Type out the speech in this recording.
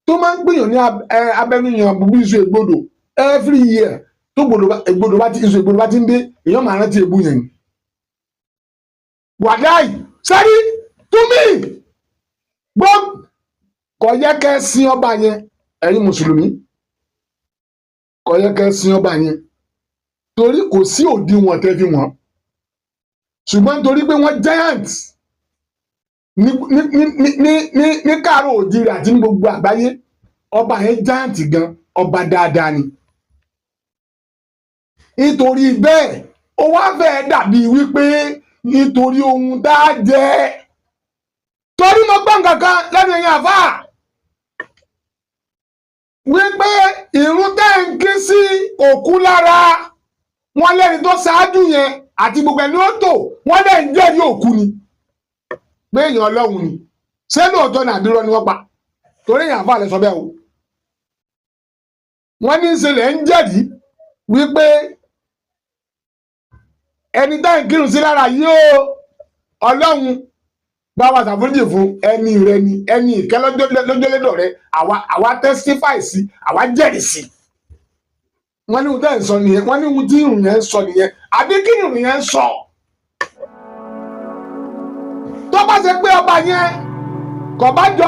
Tó máa ń gbìyànjú ní abẹnúyàn bíbí iṣu ègbodò every year, tó ègbodò bá ti, iṣu ègbodò bá ti ń dé, èèyàn máa rántí ebú yẹn ni. Wàláì sẹ́rí túmí gbọ́, kò yẹ kẹ́ sin ọba yẹn. Ẹ̀yin mùsùlùmí, kò yẹ kẹ́ sin ọba yẹn torí kò sí òdiwọ̀n tẹ́ fi wọ́n, ṣùgbọ́n nítorí pé wọ́n giant ní ní ní ní ní ní káàárọ̀ òjìrì àti ní gbogbo àgbáyé. Ọba yẹn giant gan, ọba dáadáa ni. Nítorí bẹ́ẹ̀, ó wá fẹ́ẹ́ dàbí wípé nítorí ohun tá a jẹ, torí mo gbọ́ nǹkan kan lẹ́nu ẹ̀yin àfáà wípé ìrun tẹ́ ń kí sí òkú lára wọn, lẹ́ni tó ṣáájú yẹn àti gbogbo ẹni ó tò wọ́n lẹ́ ń jẹ́rìí òkú ni pé èèyàn Ọlọ́run ni. Ṣé lóòótọ́ ní àbírọ́ ni wọ́n pa? Torí èèyàn àfáà lè sọ bẹ́ẹ̀ o. Wọ́n ní í ṣe lẹ́ ń jẹ́rìí wípé ẹni tá ń kírun sí lára yìí o, Ọlọ́run bá wa ṣàforíjì fún ẹni rẹ ni, ẹni ìkẹ́ lọ́jọ́lédọ̀ rẹ, àwa testify sí, àwa jẹ́rìí sí. Wọ́n ní ohun tẹ́ ń sọ nìyẹn. Wọ́n ní ohun tí ìrùn yẹn ń sọ nìyẹn, àbí kí ìrùn yẹn ń sọ? Tó bá ṣe pé ọba yẹn kò bá jọ